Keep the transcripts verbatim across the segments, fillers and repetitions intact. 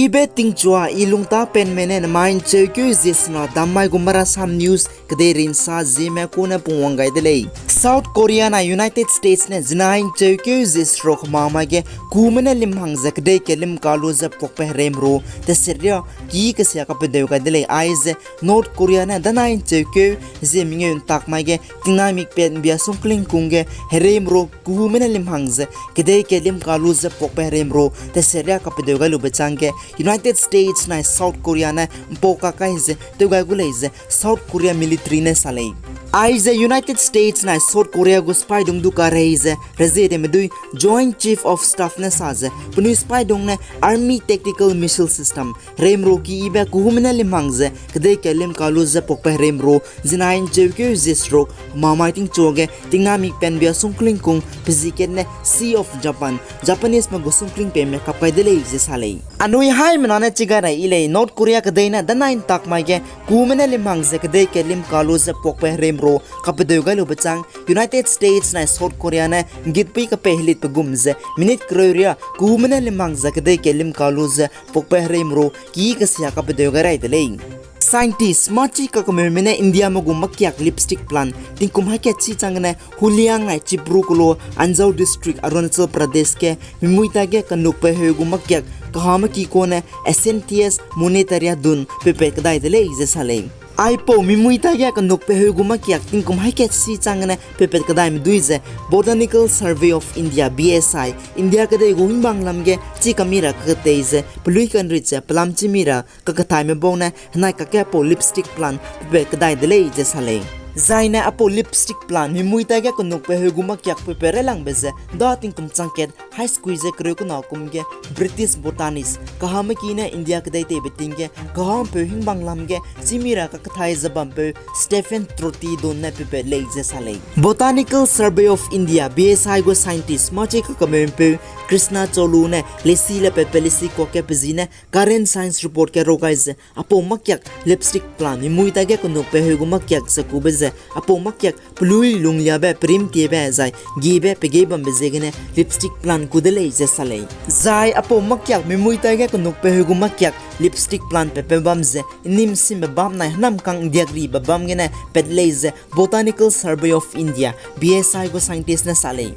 Be tingchua i lungta penme ne namai ncheukeu zie sena dammai gu marasam news kedei rinsa zieme kune pungwang gai de lei. South Korea na United States ne zinai ncheukeu zie seruk hemamai ge kume ne limhang ze kedei kelim kalu ze puakbe hereimru teseria ki kesia kapedeu gai de lei. Aize North Korea ne danai ncheukeu zie mengeu ntakmai ge tingnai mikpat mbia sungkling kung ge hereimru kume ne limhang ze kedei kelim kalu ze puakbe hereimru teseria kapedeu gai lube chang ge United States nai South Korea ne mpau kakai ze tew gai gu lei ze South Korea military ne sa lei. Aize United States nai South Korea gu sipaidung du karei ze rezie tewmedui Joint Chief of Staff ne sa ze penui sipaidung ne Army Tactical Missile System hereimru ki ibe kume ne limhang ze kedei kelim kalu ze puakbe hereimru zinai ncheukeu zie seruk hemamai tingchua ge tingnai mikpat mbia sungkling kung pezi kat ne Sea of Japan, Japanese me gu sungkling peime kap gai de lei ze sa lei. Anui haimena ne chi gai rai i lei, North Korea kedei ne danai ntakmai ge kume ne limhang ze kedei kelim kalu ze puakbe hereimru kapedeu gai lube chang United States nai South Korea ne ngitpui kapei helitbe gum ze minute kereu ria kume ne limhang ze kedei kelim kalu ze puakbe hereimru ki kesia kapedeu gai rai de lei. Scientist machi kakemeume ne India me gu makiak lipstick plant tingkum hakat chi chang gene Huliang nai Chibru kelo Anjaw District, Arunachal Pradesh ge mimui ta ge kanukbe heu gu makiak kahame ki kone Acanthias monetaria dun peupat kedai de lei ze sa lei. Aipau mimui ta ge kanukbe heu gu makiak tingkum hakat chi chang gene peupat kedaime dui ze Botanical Survey of India, B S I, India kedei gu hingbang lam ge chi kami ra kaketei ze pelui kanrit ze pelam chimi ra kakethaime bau ne henai kakge pau lipstick plant peupat kedai de lei ze sa lei. Zai ne apau lipstick plant mimui ta ge kanukbe heu gu makiak peupat railangbe ze da tingkum chang kat hai sekui ze kereu kena kum ge British botanist kahame ki ne India kedei teibe ting ge kahampeu hingbang lam ge chimi ra kakethai ze bampeu Stephen Trotty dun ne peupat lei ze sa lei. Botanical Survey of India, B S I gu scientist machi kakemeumpeu Krishna Cholu ne lesi le peupat lesi kuak ge pezi ne Current Science report ge rau gai ze apau makiak lipstick plant mimui ta ge kanukbe heu gu makiak ze kube ze apau makiak pelui lungliabe, perimtiebe, zai giebe, pegei bambe ziegene lipstick plant ku de lei ze sa lei. Zai apau makiak mimui ta ge kanukbe heu gu makiak lipstick plant pepe bam ze nim simbe bam nai hênamkang diakribe bam gene pat lei ze Botanical Survey of India, B S I gu scientist ne sa lei.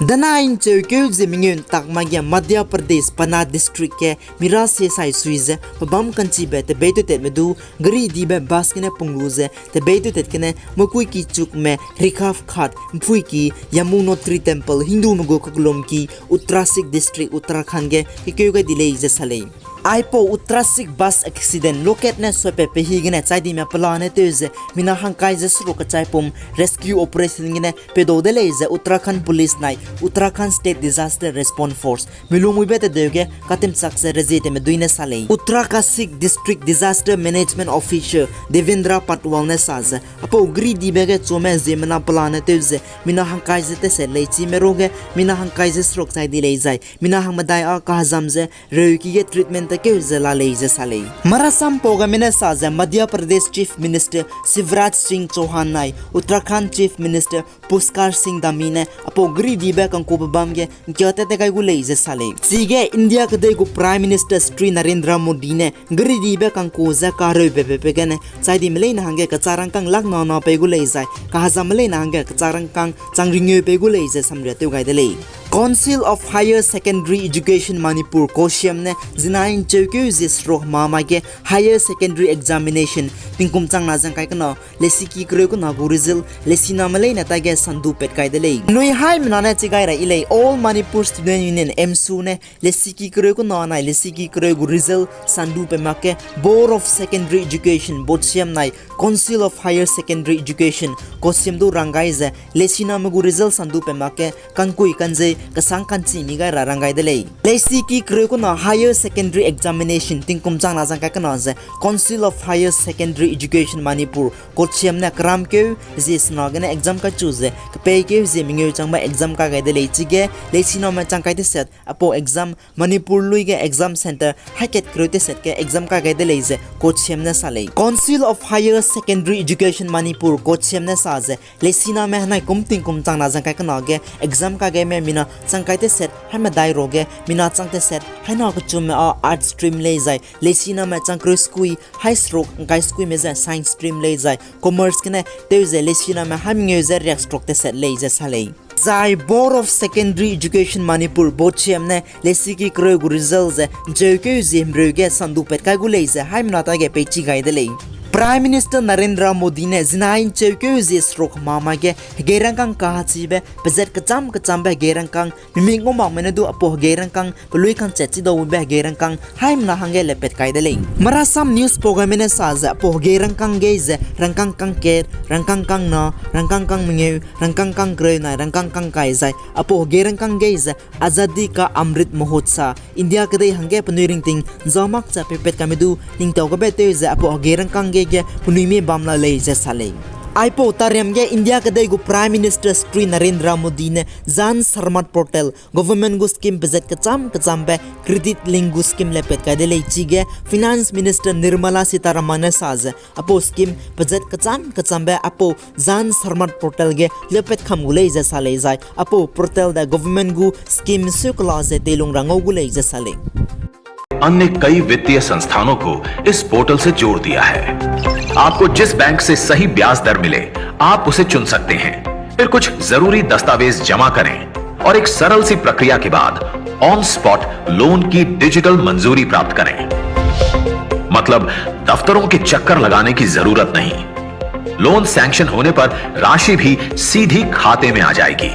Danai ncheukeu ze mengeu ntak ma ge Madhya Pradesh Pune district ge mira sie sai sui ze pebâm ka'nchibe tebeî tewtatme du gari dibe bus gene pung lu ze tebeî tewtat gene Mukuiki chukme Rikhav Ghat, mphuiki Yamunotri Temple, Hindume gu kakellumki Uttarkashid district, Uttarakhand ge kekeu gai di lei ze sa lei. Aipau Uttarkashid bus accident lokat ne suapat pe hi gene chai dime pelane tew ze mina hangkai ze seruk kechai pum rescue operation gene pedau de lei ze Uttarakhand Police nai Uttarakhand State Disaster Response Force melungmuibe tedeu ge katimchak ze rezie tewme dui ne sa lei. Uttarkashid District Disaster Management Officer Devendra Patwal ne sa ze apau gari dibe ge chume ziemmena pelane tew ze mina hangkai ze teset lei, chime ruge mina hangkai ze seruk chai di lei zai mina hangmedai â kahezam ze reuki ge treatment tekeu ze la lei ze sa lei. Marasam pau game ne sa ze Madhya Pradesh Chief Minister Shivraj Singh Chouhan nai Uttarakhand Chief Minister Pushkar Singh Dhami ne apau gari dibe kangkube bam ge ngkia tat te gai gu lei ze sa lei. Chige India kedei gu Prime Minister Shri Narendra Modi ne gari dibe kangku ze kareube pepe gene chai dime leine hangge kechâ rangkâng lak nana pei gu lei zai kahezamme leine hangge kechâ rangkâng chang ringeu pei gu lei ze samria tew gai de lei. Council of Higher Secondary Education Manipur, COHSEM ne zinai ncheukeu zie seruk ma mai ge Higher Secondary Examination tingkum changna zangkai kena lesiki kereu kena gu result lesiname leine taige sandu pat kai de lei. Anui haimena ne chi gai ra i lei, All Manipur Student Union, AMSU ne lesiki kereu kena nai lesiki kereu gu result sandu pe mak ge Board of Secondary Education, BOSEM nai Council of Higher Secondary Education, COHSEM du rang gai ze lesiname gu result sandu pe mak ge kangkui kanzei kesang kanchi mi gai ra rang gai de lei. Lesiki kereu kena Higher Secondary Examination tingkum changna zangkai kena ze Council of Higher Secondary Education Manipur, COHSEM ne keramkeu zie sena gene exam kachu ze kepeikeu zie mengeu changbe exam kai gai de lei. Chige lesiname changkai teset apau exam Manipur lui ge exam centre haikat kereu teset ge exam kai gai de lei ze COHSEM ne sa lei. Council of Higher Secondary Education Manipur, COHSEM ne sa ze lesiname henai kum tingkum changna zangkai kena ge exam kai gaime mina Chang kai teset haimedai ruage mina chang teset haina kechumme â arts stream lei zai, leisiname chang kereu sekui hai seruk ngkai sekuime ze science stream lei zai, commerce gene tew ze leisiname haimengeu ze riak seruk teset lei ze sa lei. Zai Board of Secondary Education Manipur, BOSEM ne leisiki kereu gu result ze ncheukeu zie hemreu ge sandu pat kai gu lei ze haimena tage peichi gai de lei. Prime Minister Narendra Modi ne zinai ncheukeu zie seruk hemama ge hegei rangkâng kahachibe pezat kechâm kechâmbe hegei rangkâng mimik ngau makme ne du aipau hegei rangkâng pelui kangchat chi dau wibe hegei rangkâng haimena hangge lepat kai de lei. Marasam news pau gaime ne sa ze aipau hegei rangkâng gei ze rangkâng kangkat, rangkâng kangna, rangkâng kangmengeu, rangkâng kangkereu nai rangkâng kangkai zai aipau hegei rangkâng gei ze Azadi Ka Amrit Mahotsav, India kedei hangge penui ringting nza mak ze peipat kaime du ningtau gabe tew ze aipau hegei rangkâng gei ge penui mie bam la lei ze sa lei. Aipau tariam ge India kedei gu Prime Minister Shri Narendra Modi ne Jan Samarth Portal, government gu scheme pezat kechâm kechâmbe credit link gu scheme lepat kai de lei chige Finance Minister Nirmala Sitharaman ne sa ze aipau scheme pezat kechâm kechâmbe aipau Jan Samarth Portal ge lepat kam gu lei ze sa lei zai aipau portal de government gu scheme sukela ze teilung ra ngau gu lei ze sa lei. अन्य कई वित्तीय संस्थानों को इस पोर्टल से जोड़ दिया है। आपको जिस बैंक से सही ब्याज दर मिले, आप उसे चुन सकते हैं। फिर कुछ जरूरी दस्तावेज जमा करें और एक सरल सी प्रक्रिया के बाद ऑन स्पॉट लोन की डिजिटल मंजूरी प्राप्त करें। मतलब, दफ्तरों के चक्कर लगाने की जरूरत नहीं। लोन सैंक्शन होने पर राशि भी सीधी खाते में आ जाएगी।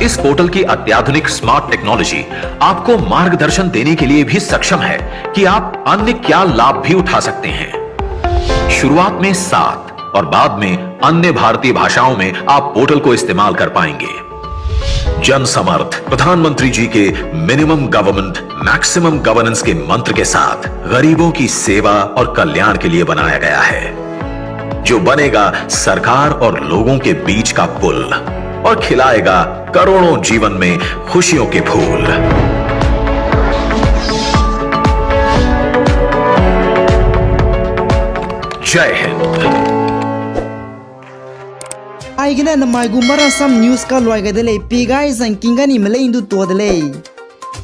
इस पोर्टल की अत्याधुनिक स्मार्ट टेक्नोलॉजी आपको मार्गदर्शन देने के लिए भी सक्षम है कि आप अन्य क्या लाभ भी उठा सकते हैं। शुरुआत में सात और बाद में अन्य भारतीय भाषाओं में आप पोर्टल को इस्तेमाल कर पाएंगे। जनसमर्थ प्रधानमंत्री जी के मिनिमम गवर्नमेंट, मैक्सिमम गवर्नेंस के मंत्र के साथ गरीबों की सेवा और कल्याण के लिए बनाया गया है, जो बनेगा सरकार और लोगों के बीच का पुल और खिलाएगा करोड़ों जीवन में खुशियों के फूल। जय Hind. Aigene namai gu Marasam News kaluai gai de lei, pi gai zangking ga ni melei ndu tua de lei.